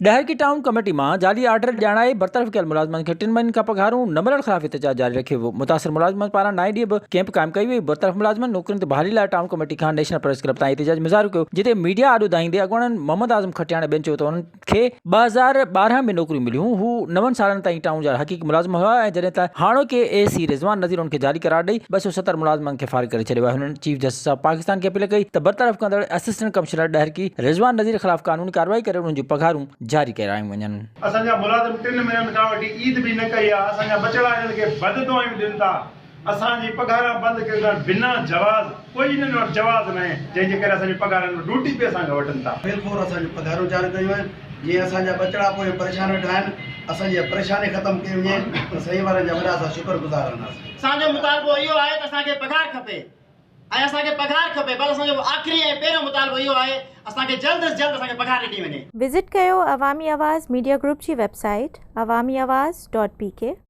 Daharki town committee مان جعلي order ڄاڻائي برطرف ڪيل ملازمن کي ٽن مهينن کان پگهارون نه ملڻ خلاف احتجاج جاري رکيو ويو. متاثر ملازمن پاران نائين ڏينهن به ڪئمپ قائم ڪئي وئي. برطرف ملازمن نوڪرين تي بحالي لاء ٽائون ڪميٽي کان نيشنل پريس ڪلب تائين احتجاجي مظاهرو ڪيو جتي ميڊيا آڏو دانهيندي اڳواڻن محمد اعظم کٽياڻ ۽ ٻين چيو ته انهن کي 2012 ۾ نوڪريون مليون هو نون سالن تائين ٽائون جا حقيقي ملازم هئا ۽ جڏهن ته هاڻوڪي اي سي رضوان نذير انهن کي جعلي قرار ڏئي 270 ملازمن کي فارغ ڪري ڇڏيو آهي. هنن چيف جسٽس آف پاڪستان کي اپيل ڪئي ته برطرف ڪندڙ اسسٽنٽ ڪمشنر ڏهرڪي رضوان نذير خلاف قانوني ڪارروائي ڪري انهن جون پگهارون جاري ڪرايون وڃن. اسان جا ملازم ٽن مهينن کان وٺي عيد به نه ڪئي آ، اسان جا ٻچڙا انهن کي بد دعائيون ڏين ٿا، اسان جي پگهاران بند ڪيون اٿن بنا جواز، ڪوئي انهن وٽ جواز ناهي، جنهن جي ڪري اسان جي پگهارن ۾ ڊوٽي به اسان کان وٺن ٿا. بلخور اسان جون پگهارون جاري ڪيون وڃن، جيئن اسان جا ٻچڙا پويان پريشان ويٺا آهن، اسان جي اها پريشاني ختم ڪئي وڃي ته سائين وارن جا وڏا اسان شڪر گذار رهنداسين. اسان جو مطالبو اهو آهي ته اسان کي پگهار کپي. ۽ اسان کي پگهار کپي بس اسان جو آخري ۽ پهريون مطالبو اهو آهي اسان کي جلد از جلد اسان کي پگهار ڏني وڃي. وزٽ ڪيو عوامي آواز ميڊيا گروپ جي web site Awami Awaz dot P K.